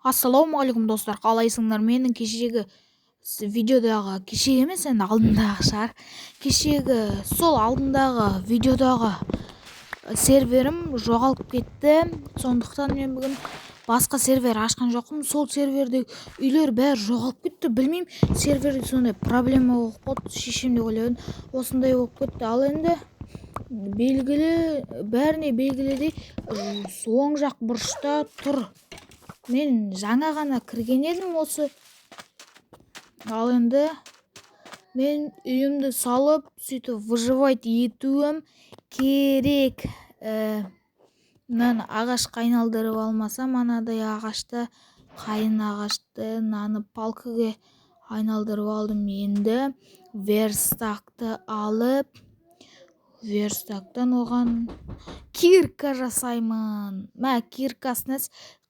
Ассалаумағалейкум, достар! Қалайсыңдар? Менің кешегі видеодағы, кешегі емес енді, алдындағы шығар, кешегі сол алдындағы видеодағы серверім жоғалып кетті. Сондықтан мен бүгін басқа сервер ашқан жоқпын. Сол сервердегі үйлер бәрі жоғалып кетті. Білмеймін, серверде сондай проблема болып қалды, шешем деп ойлап едім, осындай болып кетті. Ал енді белгілі, бәріне белгілідей, оң жақ бұрышта тұр. Мен жаңа ғана кірген едім осы. Ал енді мен үйімді салып, сөйтіп выживать етуім керек. Мынаны ағашқа айналдырып алмасам, анадай ағашты, қайын ағашты, мынаны палкаға айналдырып алдым. Енді верстакты алып, верстактан оған кирка жасаймын. Мә, киркасын.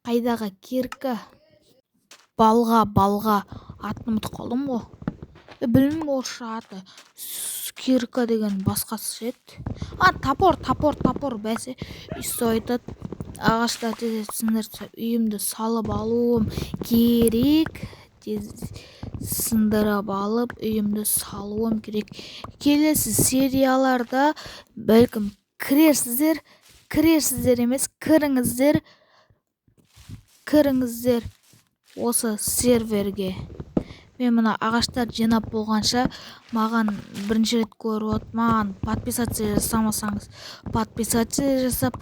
Қайдағы кирка? Балға, балға, атын ұмытып қалдым ғой. Білмеймін, орысша аты кирка деген басқасы еді. А, топор, топор, топор, бәсе, өйстіп айтады. Ағаштарды тездетіп сындырып, үйімді салып алуым керек. Тез сындырып алып, үйімді салуым керек. Келесі серияларда бәлкім кірерсіздер, кірерсіздер емес, кіріңіздер, кіріңіздер осы серверге. Мен мына ағаштарды жинап болғанша, маған бірінші рет көріп, маған подписаться жасамасаңыз, подписаться жасап,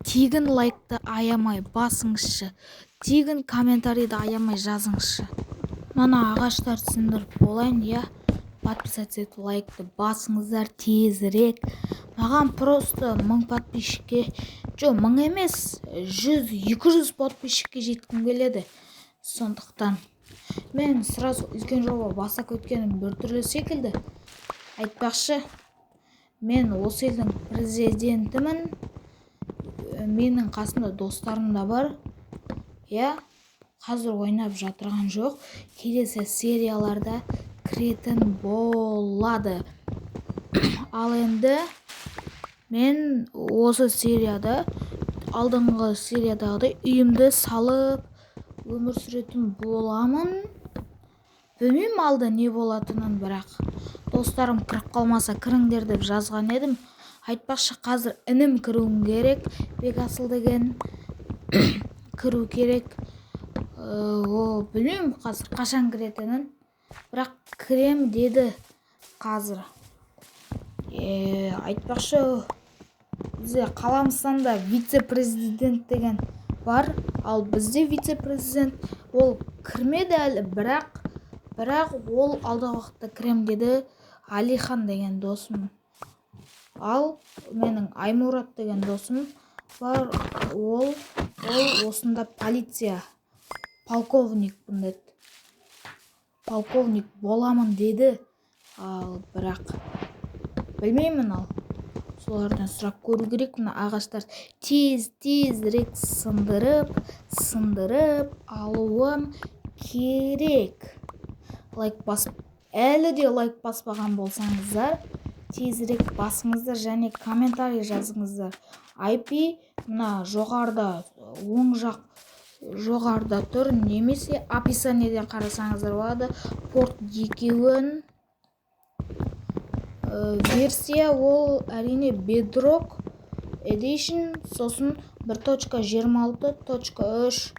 тегін лайкты аямай басыңызшы, тегін комментарийді аямай жазыңызшы. Мына ағаштарды сындырып болайын, иә. Подписаться етіп, лайкты басыңыздар тезірек. Маған просто 1000 подписчикке, жоқ, 1000 емес, 100, 200 подписчикке жеткім келеді. Сондықтан мен сразу үлкен жоба бастап кеткенім біртүрлі секілді. Айтпақшы, мен осы елдің президентімін. Менің қасымда достарым да бар, иә. Қазір ойнап жатырған жоқ, келесі серияларда кіретін болады. Ал енді мен осы серияда алдыңғы сериядағыдай үйімді салып, өмір сүретін боламын. Білмеймін алда не болатынын, бірақ достарым кіріп қалмаса, кіріңдер деп жазған едім. Айтпақшы, қазір інім кіруім керек, Бекасыл деген кіру керек. О, білмеймін қазір қашан кіретінін, бірақ кірем деді қазір. Айтпақшы, бізде қаламыстанда вице-президент деген бар. Ал бізде вице-президент ол кірмеді әлі, бірақ ол алдағы уақытта кірем деді, Алихан деген досым. Ал менің Аймұрат деген досым бар, ол осында полиция полковникпін деді, полковник боламын деді. Ал бірақ білмеймін, ал солардан сұрап көру керек. Мына ағаштар тез, тезірек сындырып, сындырып алуым керек. Лайк басып, әлі де лайк баспаған болсаңыздар, тезірек басыңыздар және комментарий жазыңыздар. IP мына жоғарыда, оң жақ жоғарыда тұр немесе описаниеден қарасаңыздар болады. Порт екеуін, версия ол әрине Bedrock Edition, сосын 1.26.3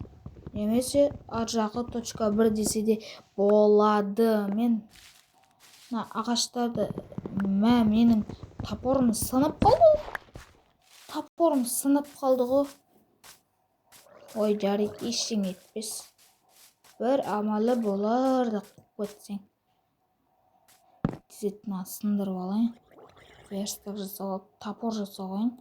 немесе ар жағы .1 десе де болады. Мен мына ағаштарды, мә, менің топорым сынып қалды ғой, топорым сынып қалды ғой. Ой, жарайды, ештеңе етпес, бір амалы болар деп қойып кетсең. Тездетіп мынаны сындырып алайын, верстак жасап алып, топор жасап алайын.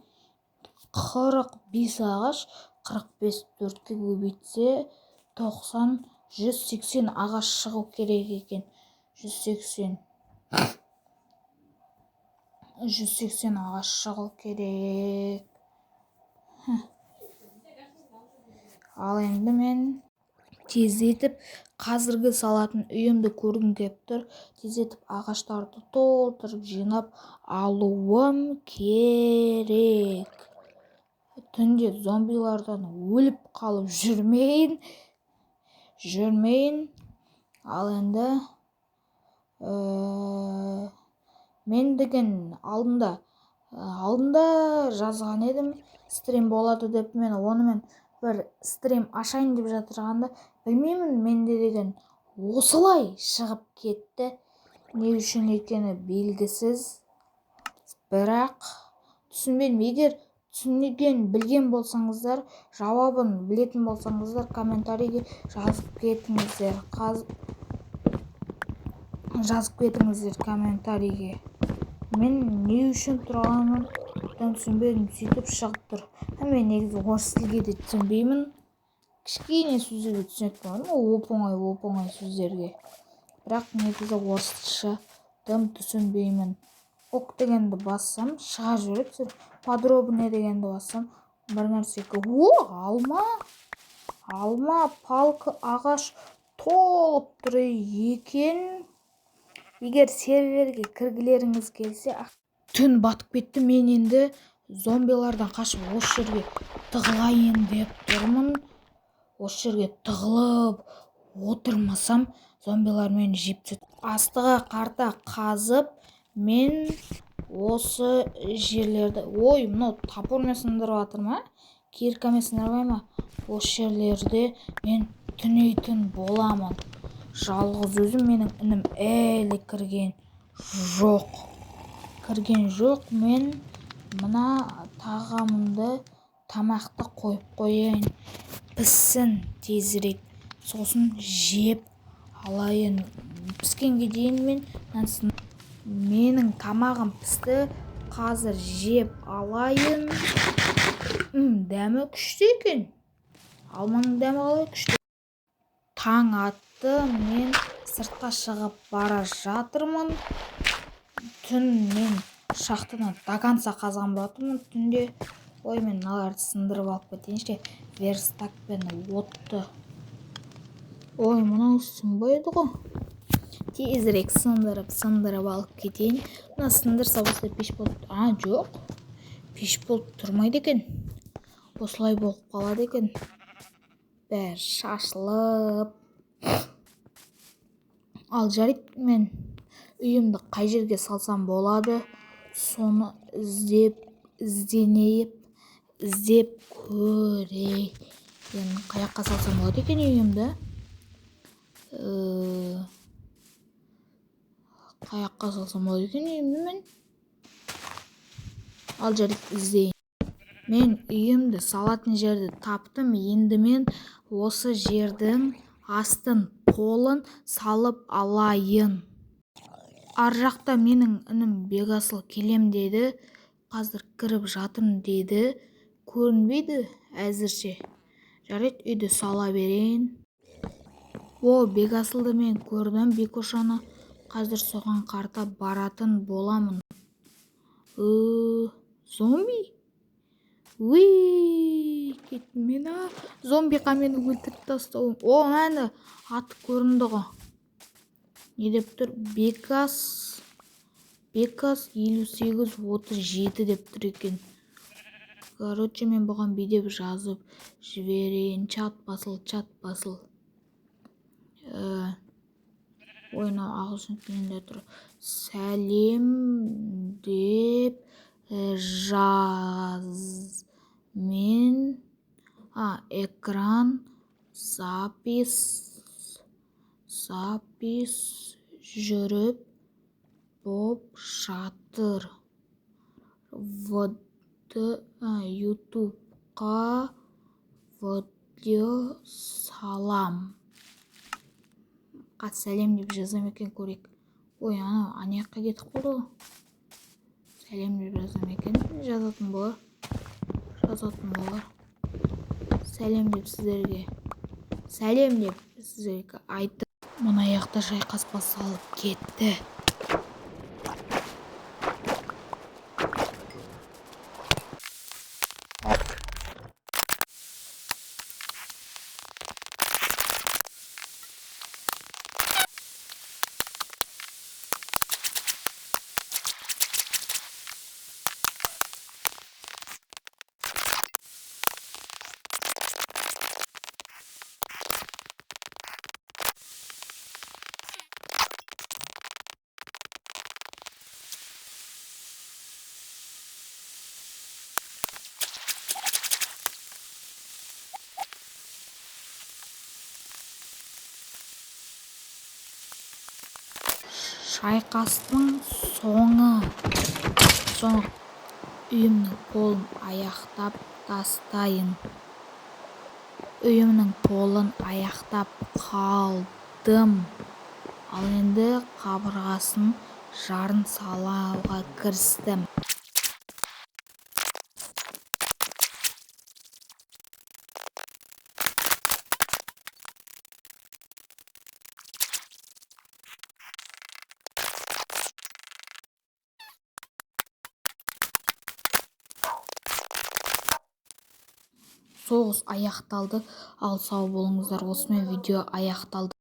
45 ағаш, 45 төртке көбейтсе, 90, 180 ағаш шығу керек екен. 180, 180 ағаш шығу керек. Ал енді мен тездетіп қазіргі салатын үйімді көргім келіп тұр. Тездетіп ағаштарды толтырып жинап алуым керек, түнде зомбилардан өліп қалып жүрмейін. жүрмейін. Ал енді мен деген алдында жазған едім, стрим болады деп. Мен онымен бір стрим ашайын деп жатырғанда, білмеймін, менде деген осылай шығып кетті. Не үшін екені белгісіз, бірақ түсінбедім. Егер түсінген, білген болсаңыздар, жауабын білетін болсаңыздар, комментарийге жазып кетіңіздер. Жазып кетіңіздер комментарийге. Мен не үшін тұрғанын түсінбедім, сөйтіп шығып тұр. Мен негізі орыс тілге де түсінбеймін. Кішкене сөздерге түсінетін болдым, оп оңай, оп оңай сөздерге. Бірақ негізі орысша дым түсінбеймін. Ок дегенді бассам, шыға жібереді. Подробнее дегенді бассам, бір нәрсе. О, алма, алма, палка, ағаш толып тұр екен. Егер серверге кіргілеріңіз келсе. Түн батып кетті. Мен енді зомбилардан қашып, осы жерге тығылайын деп тұрмын. Осы жерге тығылып отырмасам, зомбилар мені жеп тастайды. Астыға қарта қазып, мен осы жерлерді, ой, мынау топормен сындырып жатыр ма, киркамен сындырмай ма? Осы жерлерде мен түнейтін боламын жалғыз өзім. Менің інім әлі кірген жоқ, кірген жоқ. Мен мына тағамымды, тамақты қойып қояйын, піссін тезірек, сосын жеп алайын. Піскенге дейін мен менің тамағым пісті, қазір жеп алайын. Дәмі күшті екен. Алманың дәмі қалай күшті. Таң атты, мен сыртқа шығып бара жатырмын. Түн мен шахтаны до конца қазған болатынмын түнде. Ой, мен мыналарды сындырып алып кетейінші верстакпен отты. Ой, мынау сынбайды ғой. Тезірек сындырып, сындырып алып кетейін. Мына сындырса, осылай пеш болып, а, жоқ, пеш болып тұрмайды екен, осылай болып қалады екен, бәрі шашылып. Ал жарайды, мен үйімді қай жерге салсам болады, соны іздеп, ізденейіп, іздеп көрейін. Қай жаққа салсам болады екен үйімді? Қай жаққа салсам болады екен үйімді мен? Ал жарайды, іздейін. Мен үйімді салатын жерді таптым. Енді мен осы жердің астын, полын салып алайын. Ар жақта менің інім Бекасыл келем деді, қазір кіріп жатырмын деді. Көрінбейді әзірше. Жарайды, үйді сала берейін. О, Бекасылды мен көрдім, Бекошаны. Қазір соған қарата баратын боламын. Зомби! Уи, кеттім мен. А, зомбиға мені өлтіріп тастау. О, міне, аты көрінді ғой. Не деп тұр? Бекас, Бекас 5837 деп тұр екен. Короче, мен бұған бүйтіп жазып жіберейін. Чат басыл, чат басыл. Ой, мынау ағылшын тілінде тұр. Сәлем деп жаз, мен экран запись жүріп боп жатыр, ютубқа видео салам. Сәлем деп жазам екен, көрейік. Ой, анау ана жаққа кетіп қалды ғой. Сәлем деп жазам екен, жазатын болар, жазатын болар. Сәлем деп сіздерге, сәлем деп сіздерге айтып. Мына жақта шайқас басталып кетті. Шайқастың соңы. Үйімнің полын аяқтап тастайын. Үйімнің полын аяқтап қалдым. Ал енді қабырғасын жарын салуға кірістім. Соғыс аяқталды. Ал сау болыңыздар, осымен видео аяқталды.